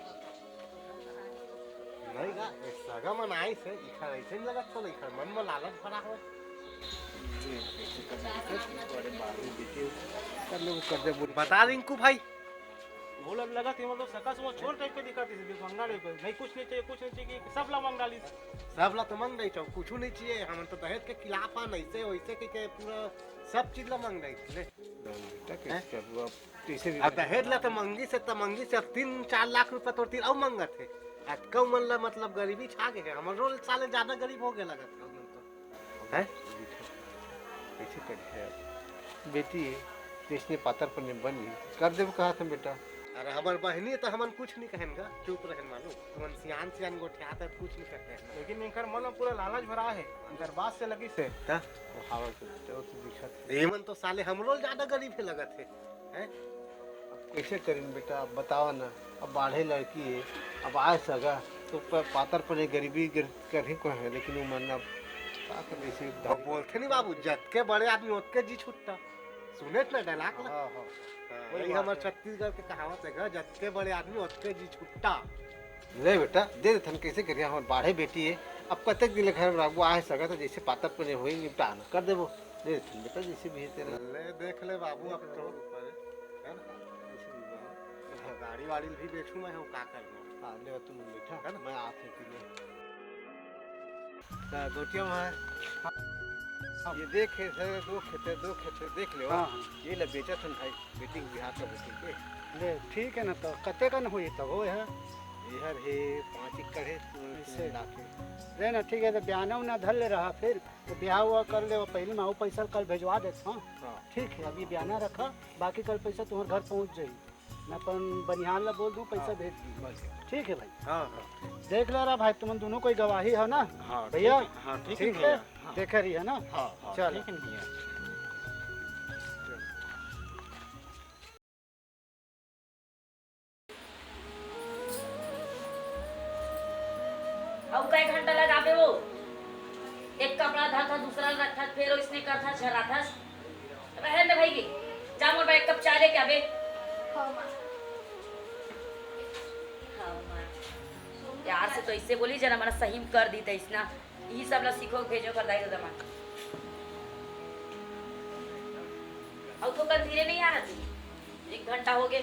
नहीं, एक सगा मन आइस हे, इखर ऐसे नहीं लगत, तो इखर मन में लालच भरा हो। बता रिंकू भाई। वो लग लगा कि मतलब सका सुबह चोर टाइप के दिखा थी, मंगा टाइप के। नहीं, कुछ नहीं चाहिए, कुछ नहीं चाहिए, सब ला मंगा ली। सब ला तो मंग नहीं चाहो, कुछ नहीं चाहिए। हम तो दहेज के खिलाफ है, ऐसे वैसे के, के पूरा सब चीज ला मंग नहीं ले। बेटा, हैं? कैसे अब, अब कैसे भी अब दहेज ला तो मंगी से, तो मंगी से अब तीन चार लाख रुपया तोर तीर अउ मंगत है। अक्का मन ला मतलब गरीबी छा गे हे, हमरो ले साले ज्यादा गरीब हो गे लगत हे ओमन तो। हैं? कइसे करिस यार? बेटी, जइसने पातर पने बनी, कर देबो कहत हन बेटा। अरे हमर बहिनी त हमन कुछ नहीं कहेन गा, चुप रहेन मालूम। हमन सियान सियान गोठियात हन, कुछ नहीं कहते हैं। लेकिन इनकर मन म पूरा लालच भरा हे, इनकर बात से लगिस हे। त? वो हवा के बेटा, वो तो दिखत हे। ये मन तो साले हमरो ले ज्यादा गरीब हे लगत हे। हैं? अब कइसे करिन बेटा, अब बतावा ना, अब बाढ़े लड़की हे, अब आय सगा, तो प-, पातर पने गरीबी गर-, करही को हे, लेकिन वो मन अब का करे, ऐसे अब बोलथे नहीं बाबू, जतके बड़े आदमी ओतके जी छुट्टा। सुनेच ना dialogue ला? हाँ, हाँ। हाँ, वही यही बात हमर हे। छत्तीसगढ़ के कहावत हे गा, जतके बड़े आदमी ओतके जी छुट्टा। ले बेटा, दे देथन, कइसे करिया, हमर बाढ़े बेटी हे, अब कतेक दिन ले घर में रखबो, आय सगा त जइसे पातर पने होही, निपटा ना, कर देबो, दे देथन बेटा, जइसे भी हे तेला। ले देख ले बाबू, अब तो, है ना? जइसे भी हो। गाड़ी वाड़ी भी बेचूं मैं, हम का करना? हाँ, ले तुम बैठा, है ना? मैं आत हूँ पीने। त गोटिया में हे। हाँ। ये देख, ये दो खेत हे, दो खेत हे, देख ले। हाँ, हाँ। ये ले बेचत हन भाई, बेटी के बिहाव का बेटी के। ले, ठीक हे ना, तो कते कन होही तब हो हे? एहर हे पाँच एकड़ हे, ऐसे। मिला के। ले ना, ठीक हे, तो बियाना उना धर ले रहा, फिर तो बिहाव हुआ कर ले, वो पहले में वो पैसा कल भेजवा देत हँव। हाँ। ठीक हे, अभी बियाना रखा, बाकी कल पैसा तुम्हारे घर पहुँच जाही। मैं अपन बनिहार ला बोल दूँ, पैसा हाँ, भेज दी। बस। ठीक हे भाई। हाँ, हाँ। देख ले रहा भाई, तुमन दोनों कोई गवाही हो ना? हाँ, भैया? ठीक हे, हाँ, ठीक हे ठीक हे? भैया, हाँ। देखे रही है ना? हाँ, हाँ, चल। ठीक हे भैया। अउ कई घंटा लगाबे वो? एक कपड़ा धरथा, दूसरा रखथा, फेर ओइसने करथा, झराथस। रहे दे भाई के, जा मोर बर एक कप चाय लेके आबे। हाँ, माँ। हाँ, माँ। प्यार से तो ऐसे बोली, जना मना सही में कर दी तइसना। यही सब ला सीखो, भेजो कर दाई ददा मन। अउ थोकन धीरे नहीं आ रही, एक घंटा हो गए।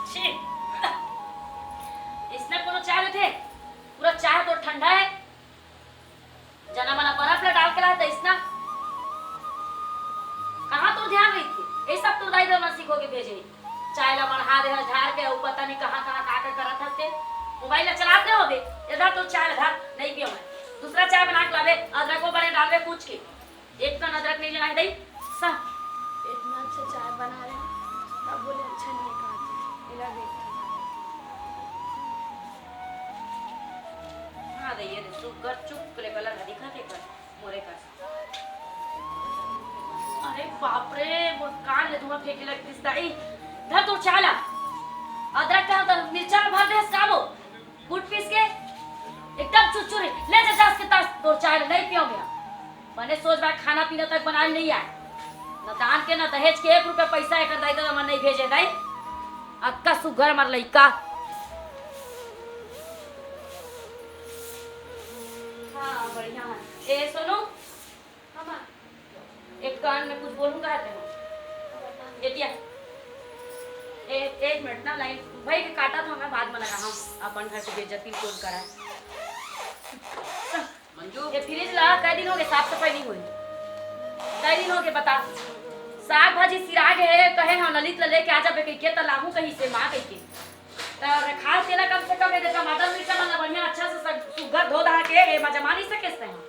छी! इसने कोनो चाय लेथे? पूरा चाय तो ठंडा है। जना मना बर्फ ला डाल के लाए त इसना। कहाँ तोर ध्यान रही थी? ये सब तोर दाई ददा सीखो के भेजे। चाय ला बढ़ा दे, झाड़ के, अउ पता नहीं कहाँ, कहाँ, का, का करत हस ते। मोबाइल ला चलात रहे होबे। इधर तो चाय ला धर, नहीं पियो मैं। दूसरा चाय बना के लाबे, अदरको बने डालबे पूछ के। एक कन अदरक नहीं लेना है दई, सा। इतना अच्छा चाय बना रहे हैं, तब बोले अच्छा नहीं है कहा तुझे। इला देख। हाँ दई, ये दे, सुगर चुप ले कलर है, दिखा दे कर, मोरे का। अरे बाप रे, मोर कान ले धुआं फेंके लग दिस दाई। धर तो चाला। अदरक का तो मिर्चा में भर दे, साबो। कूट पीस के एकदम चुरचुरी। ले जा, जास के तास, तोर चाय नहीं पियो मैं। बने सोच बा, खाना पीना तक बनाए नहीं आए। न दान के, न दहेज के एक रुपया पैसा एकर दाई ददा मन नहीं भेजे दाई। अक्का सुग्घर मर लइका। हाँ, बढ़िया है। ए, सुनो। हाँ, माँ। एक कान में कुछ बोलूं कहत हूँ। एतिया। ए, एक मिनट ना लाइन, भाई के काटा था, मैं बाद में लगा। हाँ, अपन घर के बेइज्जती कौन करा है? मंजू। ये फ्रिज ला कई दिन हो गए, साफ सफाई नहीं हुई। कई दिन हो गए, बता। साग भाजी सिरा गए, कहे हाँ ललित ला लेके आ जाबे कहिके, त लाहू कहीं से माँ कहिके। त रखाल तेला कम से कम, ये टमाटर मिर्चा मन ला बढ़िया अच्छा से सब सुग्घर धो धा के, ये मा जमा नहीं सके से हम।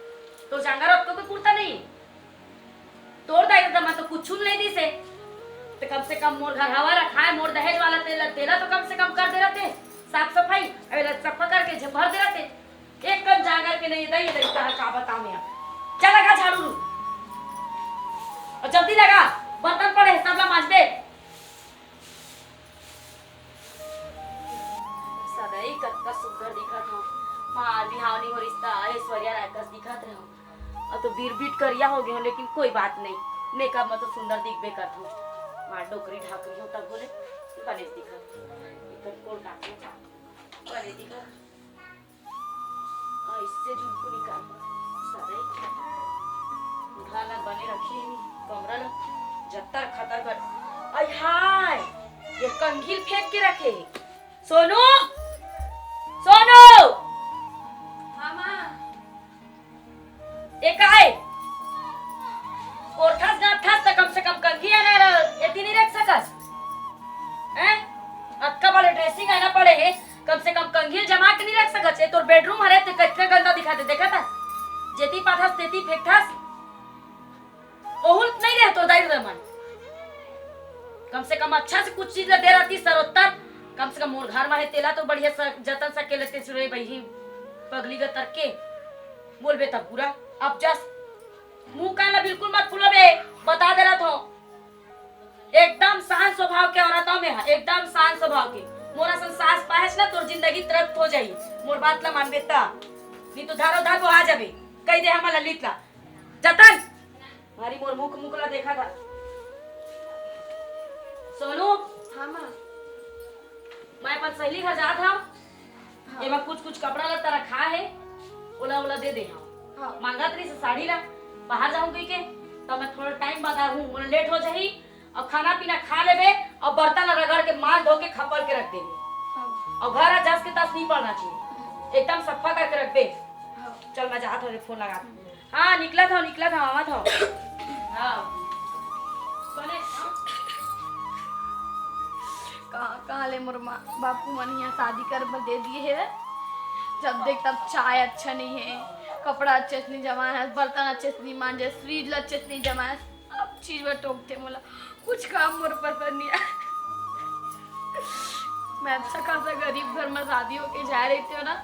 तो जांगर अब तो कोई कुर्ता नहीं। तोर दाई ददा मन तो कुछु नहीं दिसे। तो कम से कम मोर घर हवा रखाए, मोर दहेज वाला तेल, तेला तो कम से कम कर दे रहते। साफ सफाई, अब एला सफा करके झ-, भर दे रहते। एक कन जांगर के नहीं दई, दई कहा का बता मैं। चल लगा झाड़ू रू। और जल्दी लगा, बर्तन पड़े, सब ला मांज दे। सदाई कतका सुग्घर दिखत हव। मार बिहाव नहीं हो रिश्ता, ऐश्वर्या राय कस दिखत रहो। अब तो बीर बीट करिया हो गए हो, लेकिन कोई बात नहीं, मेकअप में तो सुंदर दिखबे करत हो। मार डोकरी ढाकरी हो तब बोले, बने दिखत। इधर कोल काटना चाहती हूँ। बने दिखत। ऐसे झुमकू निकाल। सदाई घर ला बने रखे ही नहीं, कमरा ला जत्तर खतर कर। आई हाय, ये कंघी ल फेंक के रखे ही। सोनू, सोनू। हाँ, माँ। ए काय? ओरथस गांठस त कम से कम कंघी आना र-, एती नहीं रख सकस। हैं? नहीं रख सकत हे। तोर बेडरूम हरे, ते कतना गंदा दिखाथे, देखत हस? जेती पाथस, तेती फेंकथस। ओहू नहीं रहे तोर दाई ददा मन। कम से कम अच्छा से कुछ चीज ला दे रहती सरोत्तर। कम से कम मोर घर में हे, तेला तो बढ़िया स-, जतन से के लेते सुरे बही पगली का तरके। बोलबे तब पूरा। अब जस मुंह कान ला बिल्कुल मत फुलाबे, बता दे रहा था। एकदम शांत स्वभाव के औरत हूँ मैं, एकदम शांत स्वभाव के। मोर असन सास पाहेस ना, तोर जिंदगी तृप्त हो जाही। मोर बात ला मानबे त, नहीं तो धारो धार वो आ जाबे। कह दे हम ललित ला। जतन, भारी मोर मुख मुख ला देखा था। सोनू, हाँ माँ। मैं अपन सहेली घर जात हूँ। हाँ। एमा कुछ कुछ कपड़ा लत्ता रखा है, ओला ओला दे दे। हाँ। हाँ। मांगत रही से साड़ी ला, बाहर जाऊं कह के, तो मैं थोड़ा टाइम बाद आहूं, मोला लेट हो जाही। और खाना पीना खा लेबे, और बर्तन ला रगड़ के मांज धो के खपल के रख देबे। हाँ। और घर आ जस के तस नहीं पड़ना चाहिए, एकदम सफा करके रखबे। हाँ। चल मैं जात हूँ, फोन लगा। हाँ, निकलत हव, निकलत हव, आवत हव। हाँ। बने, हाँ। कहाँ, कहाँ ले मोर माँ बापू मन यहाँ शादी कर बर दे दिए हे। जब देख तब चाय अच्छा नहीं है, कपड़ा अच्छे से नहीं जमा है, बर्तन अच्छे से नहीं मांजे, फ्रिज ला अच्छे से नहीं जमा है, सब चीज में टोकते मोला। कुछ काम मोर पसंद नहीं आए। मैं अच्छा खासा गरीब घर में शादी होके जाए रहती हूँ ना,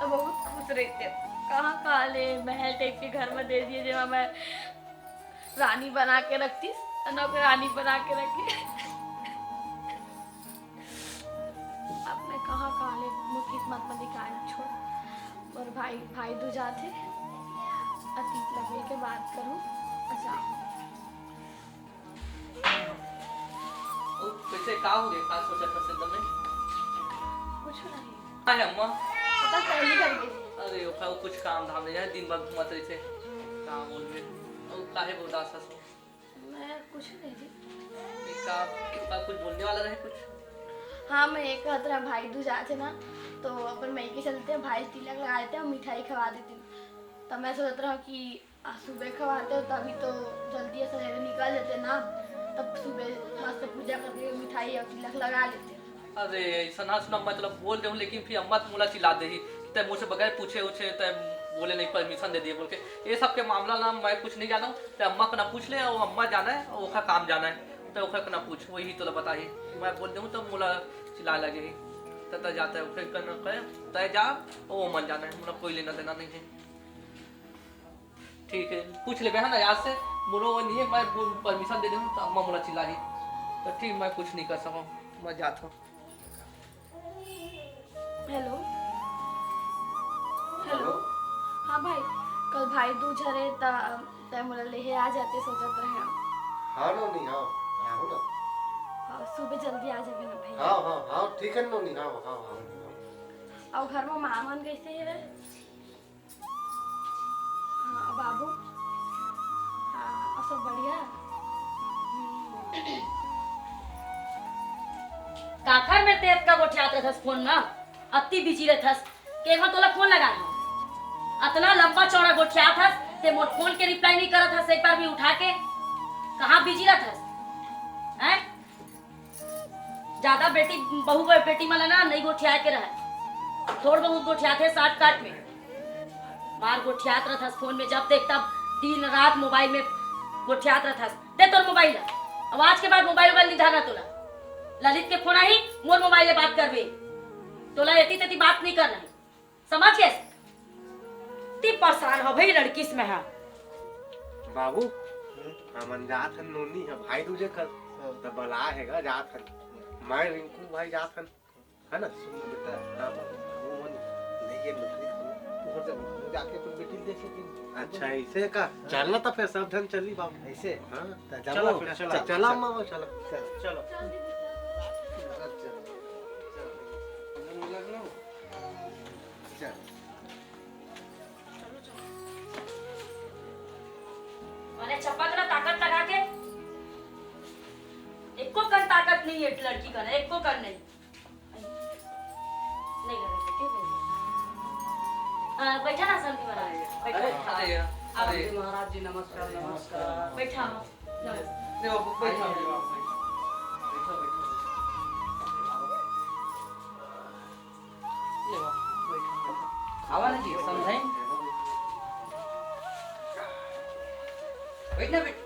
तो बहुत खुश रहती हूँ। कहाँ कहाँ ले महल टाइप के घर में दे दिए, जेमा मैं रानी बना के रखतीस, नौकरानी बना के रखी। अब मैं कहाँ कहाँ ले मोर किस्मत में लिखाए छोड़। मोर भाई, भाई दूज आथे, अतीत लगे के बात करूँ। अच्छा। ओ, कैसे का हो गए? का सोचत हस एकदम में? कुछ नहीं। का है अम्मा? पता सहेली घर गई। अरे, ओखर कुछ काम धाम नहीं है, दिन भर घूमत रहिथे। का बोलबे? ओ, काहे उदास हस? मैं कुछ नहीं जी। ये का, का कुछ बोलने वाला रहे कुछ? हाँ, मैं ये कहत रहा, भाई दूज आथे ना, तो अपन मइके चलते हैं, भाई तिलक लगा देते हैं और मिठाई खवा देते हैं। तब मैं सोचत रहा कि आ, सुबह खवाते हो तभी तो जल्दी सवेरे निकल लेते ना, तब सुबह मस्त पूजा करके मिठाई और तिलक लगा लेते। अरे, ऐसा ना सुना, मैं तोला बोल देहूँ, लेकिन फिर अम्मा तो मोला चिल्ला देही कि तै मोसे बगैर पूछे उछे तै बोले नहीं, परमिशन दे दिए बोल के। ये सब के मामला ना मैं कुछ नहीं जानूँ, तै अम्मा को ना पूछ ले, वो अम्मा जाना है, वो ओखर काम जाना है, तै ओखर को ना पूछ, वही तोला बताही। मैं बोल देहूँ तब मोला चिल्ला लगे, तै तै जाता है, ओखर करना करे, तै जा, वो मन जाना है, मोला कोई लेना देना नहीं है। ठीक है, पूछ लेबे, है ना, याद से। मोरो वो नहीं है, मैं परमिशन दे दूँ तो अम्मा मोला चिल्लाही। तो ठीक, मैं कुछ नहीं कर सकूँ, मैं जाता हूँ। हेलो। हेलो। हाँ भाई, कल भाई दूज हरे, त तै मोला लेहे आ जाते, सोचत रहे। हाँ नोनी, हाँ, आहो ना। हाँ, सुबह जल्दी आ जाबे ना भाई। हाँ, हाँ, हाँ, ठीक है नोनी, हाँ, हाँ, हाँ, हाँ। और घर में माँ मन कैसे है रे? हाँ, बाबू। हाँ, और सब बढ़िया? हम्म। काखर में ते अतका गोठियात रहथस फोन में? अति बिजी रहथस। के हो तोला फोन लगाए हो? अतना लंबा चौड़ा गोठियात हस, ते मोर फोन के रिप्लाई नहीं करत हस एक बार भी उठा के। कहाँ बिजी रहथस? हैं? ज्यादा बेटी, बहू ब-, बेटी मन ला ना नहीं गोठियाए के रहय। थोड़ बहुत गोठियाथे शॉर्टकट में। मार गोठियात रहथस फोन में, जब देख तब दिन रात मोबाइल में गोठियात रहथस। दे तोर मोबाइल ला। अब आज के बाद मोबाइल वोबाइल नहीं धरना तोला। ललित के फोन आही, मोर मोबाइल ले बात करबे। तोला एती तेती बात नहीं करना है। समझ गेस? ती परेशान हो भाई लड़की से मैं, हाँ। बाबू, हमन जात हन नोनी ह भाई दूजे कर, त बला हेगा जात हन। मैं रिंकू भाई जात हन, है ना? सुन बेटा, हाँ बाबू, वो मन नहीं है नौकरी खोला, तू हर जगह जाके अपन बेटी देख लेते हैं। अच्छा, ऐसे का? चलना तो फिर सब धन चली बाबू। ऐसे? हाँ। त चलो चलो, फिर, चलो, चलो, चलो। मामा, चलो। चलो। चलो। चलो। चल। मने चप्पा करा ताकत लगा के, एको कन ताकत नहीं है लड़की का ना, एको कन नहीं। नहीं लगे, ठीक है। आ, बैठा ना शांति महाराज, बैठा। अरे, अरे, अरे। आप जी महाराज जी, नमस्कार, नमस्कार। बैठा। नहीं, वो बैठा, बैठा, बैठा। ले बाबू, बैठ। आवा ना जी, समझाई। बैठ ना, बैठ।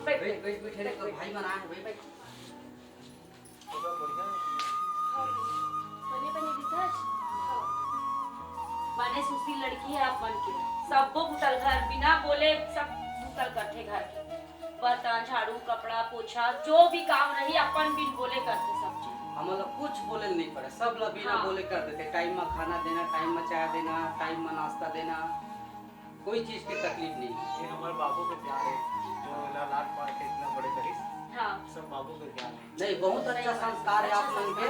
बैठ, बैठ, बैठ, बैठ, बैठ, बैठ। भाई मन आए हैं, बैठ। बने बने दिखत। बने सुशील लड़की है आप मन के। सबो बुता ल घर बिना बोले सब बुता ल करथे घर के। बर्तन, झाड़ू, कपड़ा, पोछा, जो भी काम रही अपन बिन बोले करथे सब चीज। हमन ला कुछ बोले ल नहीं पड़े, सब ला बिना हाँ। बोले कर देथे। टाइम म खाना देना, टाइम म चाय देना, टाइम म नाश्ता देना, कोई चीज की तकलीफ नहीं। ये हमारे बाबू के प्यार है, जो हाँ। इला लाड पार के इतना बड़े करिस। हाँ। सब बाबू के प्यार है। नहीं, बहुत अच्छा संस्कार है आप मन के,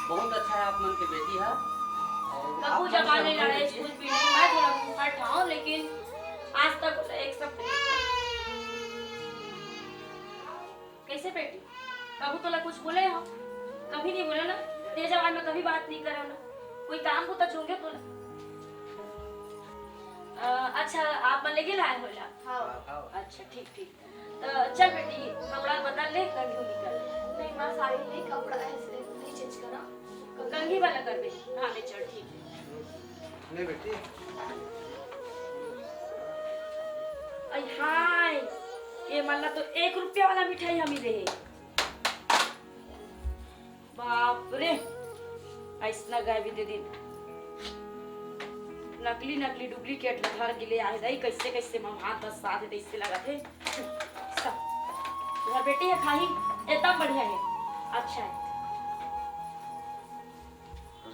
बहुत अच्छा है आप मन के बेटी है। और कभू आप मन से जमाने हम लोग लड़ाई देखिए। स्कूल भी नहीं, मैं थोड़ा मुंह फट हूँ, लेकिन आज तक एक सब कैसे बेटी, कभू तोला कुछ बोले हो? कभी नहीं बोला ना, तेज आवाज में कभी बात नहीं करो ना, कोई काम को तो चूंगे बोला। अ, अच्छा, आप मन लेके लाए हो ला? हाँ। हाँ, हाँ। अच्छा, ठीक, ठीक। तो चल बेटी, कपड़ा बदल ले, कंघी निकल ले। नहीं माँ, साड़ी नहीं, कपड़ा ऐसे नहीं चेंज करा। कंघी वाला कर दे। हाँ, ले चल, ठीक है। ले बेटी। आई हाय, ये मन ला तो एक रुपया वाला मिठाई हमी दे। बाप रे, ऐसना गाय भी दे दिन। नकली नकली डुप्लीकेट ल घर के ले आए दाई, कैसे कैसे मम्हार बस साथ है, ऐसे लगा थे। सब घर बेटी है खाही, एकदम बढ़िया है, अच्छा है।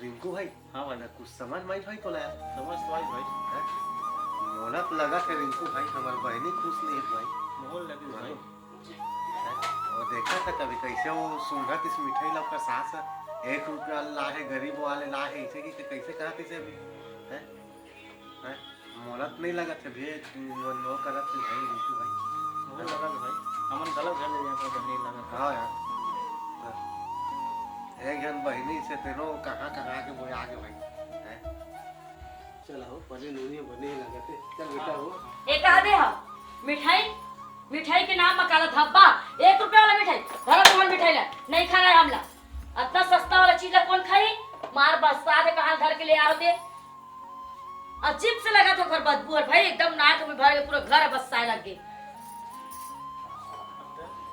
रिंकू भाई, हाँ भाई। ना कुछ समझ में आई भाई तोला यार? समझ तो आई भाई। हैं? मोला तो लगा थे रिंकू भाई, हमार बहनी खुश नहीं है भाई। मोहन लगी भाई। मालूम? हैं? वो देखा था कभी कैसे वो सूंघत इस मिठाई ला ओकर सास एक रुपया ला है, गरीब वाले ला है, इसे की कैसे कहत इसे अभी? हैं? हैं? मोला तो नहीं लगा थे भैया, वो, वो करत थे भाई रिंकू भाई। मोहन लगा भाई, हमन गलत घर ले जाए पर बहनी लगा। हाँ यार। एक जन बहनी से तेनो कहाँ कहाँ के बोया आगे भाई। हैं? चल हो, बने नूनी बने ही लगत हे। चल बेटा हो। ए कहा दे हा? मिठाई, मिठाई के नाम म काला धब्बा, एक रुपया वाला मिठाई, धरा तुम्हार मिठाई ला, नहीं खाना है हमला। अतना सस्ता वाला चीज ला कौन खाही? मार बस्ता दे कहाँ घर के ले आते। अजीब से लगा था घर बदबू और भाई एकदम नाक में भर के पूरा घर बस्साए लग गए।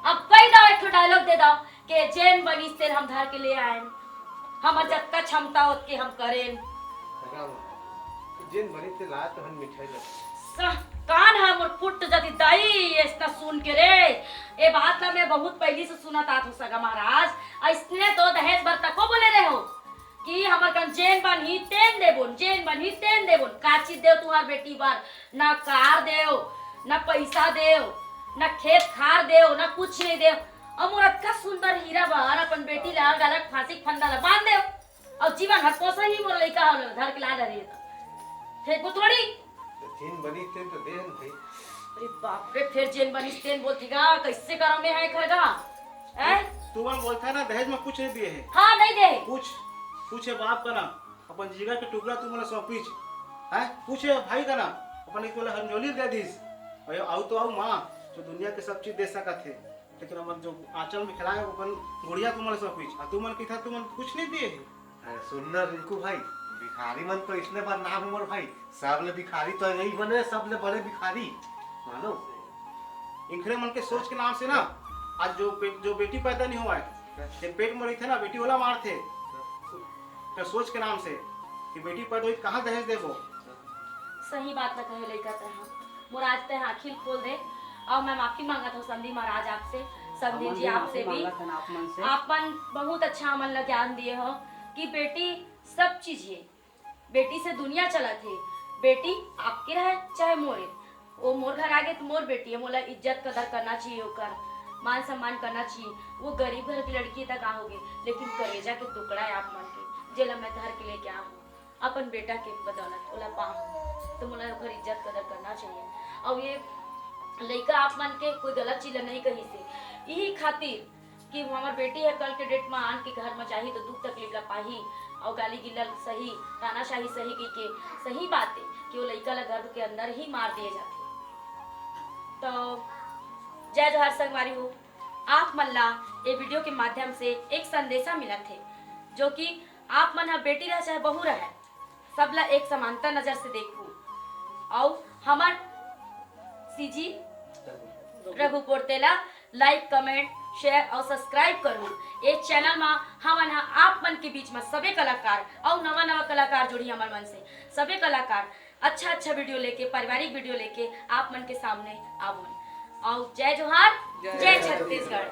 अब कही दो, एक ठो डायलॉग दे दो कि जेन बनिस तेन हम धर के ले आए, हमर जतका क्षमता ओतके हम करेन। सगा माँ, जेन बनिस ते ला तो हम मिठाई ला। सह, कान हा मोर फुट जाती दाई, ऐसना सुन के रे। ए बात ला मैं बहुत पहली से सुनत आत हूँ सगा महाराज, ऐसने तो दहेज बर तको बोले रहे हो कि हमर कन जेन बनही तेन देबोन, जेन बनही तेन देबोन। का चीज देव तुहार बेटी बर? ना कार देव, ना पैसा देव, ना खेत खार देव, ना कुछ नहीं देव। अउ मोर अतका सुंदर हीरा बर अपन बेटी ला गला के फांसी के फंदा ला बांध देव। अउ जीवन हर कोसा ही मोर लइका हो धर के ला डरे त फेंकबो थोड़ी। तो जेन बनिस तेन तो देहन भाई। अरे बाप रे, फिर जेन बनिस तेन बोलती गा, कैसे करा में है घर का? हैं? तुमन बोलता ना दहेज में कुछ नहीं दिए है। हाँ, नहीं दे। पूछ, पूछे बाप का ना, अपन जिगर के टुकड़ा तुमन ला सौंपिच, हैं? पूछे भाई का ना, अपन एक तोला हंजोली दे दिस। अरे आऊ तो आऊ माँ, जो दुनिया के सब चीज दे सकत है, लेकिन हमर जो आंचल में खेला है, अपन गुड़िया तुमन ला सौंपिच, आ तुमन किथा तुमन कुछ नहीं दिए है। अरे सुन ना रिंकू भाई, भिखारी मन तो इसने बदनाम है मोर भाई, सब ले भिखारी तो यही बने, सब ले बड़े भिखारी, मानो। इंखरे मन के सोच के नाम से ना, आज जो पे-, जो बेटी पैदा नहीं हुआ है, ये पेट में रही थे ना, बेटी वाला मार थे, तो सोच के नाम से कि बेटी पैदा हुई, कहाँ दहेज देबो? सही बात न कहे लइका तैं हा। मोर आज तैं हा आँखी ल खोल दे। अउ मैं माफी मांगत हूँ समधी महाराज आपसे, समधी जी आपसे भी। आप मन बहुत अच्छा हमन ला ज्ञान दिए हो कि बेटी सब चीज हे, बेटी से दुनिया चलत हे। बेटी आपके रहे चाहे मोरे, वो मोर घर आगे तो मोर बेटी है, मोला इज्जत कदर करना चाहिए, ओकर मान सम्मान करना चाहिए। वो गरीब घर की लड़की है त का होगे, लेकिन करेजा के टुकड़ा है आप मन के, जेला मैं धर के लेके आ हूँ अपन बेटा के बदौलत, ओला पा हूँ तो मोला ओकर इज्जत कदर करना चाहिए। अउ ये लइका आप मन के कोई गलत चीज ला नहीं कही से, यही खातिर कि हमर बेटी ह कल के डेट म आन के घर म जाही तो दुख तकलीफ ला पाही, अउ गाली गिल्ला सही, तानाशाही सही कहिके सही बात हे कि वो लइका ला गर्भ के अंदर ही मार दिए जाथे। तो जय जोहार संगवारी हो, आप मन ला ये वीडियो के माध्यम से एक संदेशा मिलत हे, जो कि आप मन ह बेटी रहे चाहे बहू रहे, सबला एक समानता नजर से देखू। अउ हमर सीजी रघु पोर्ते ला like, comment, share अउ subscribe करू। ए channel मा हमन ह आप मन के बीच मा सबे कलाकार अउ नवा नवा कलाकार जुड़ी हमर मन से, सबे कलाकार अच्छा अच्छा video लेके, पारिवारिक video लेके आप मन के सामने आबोन। अउ जय जोहार, जय जय छत्तीसगढ़।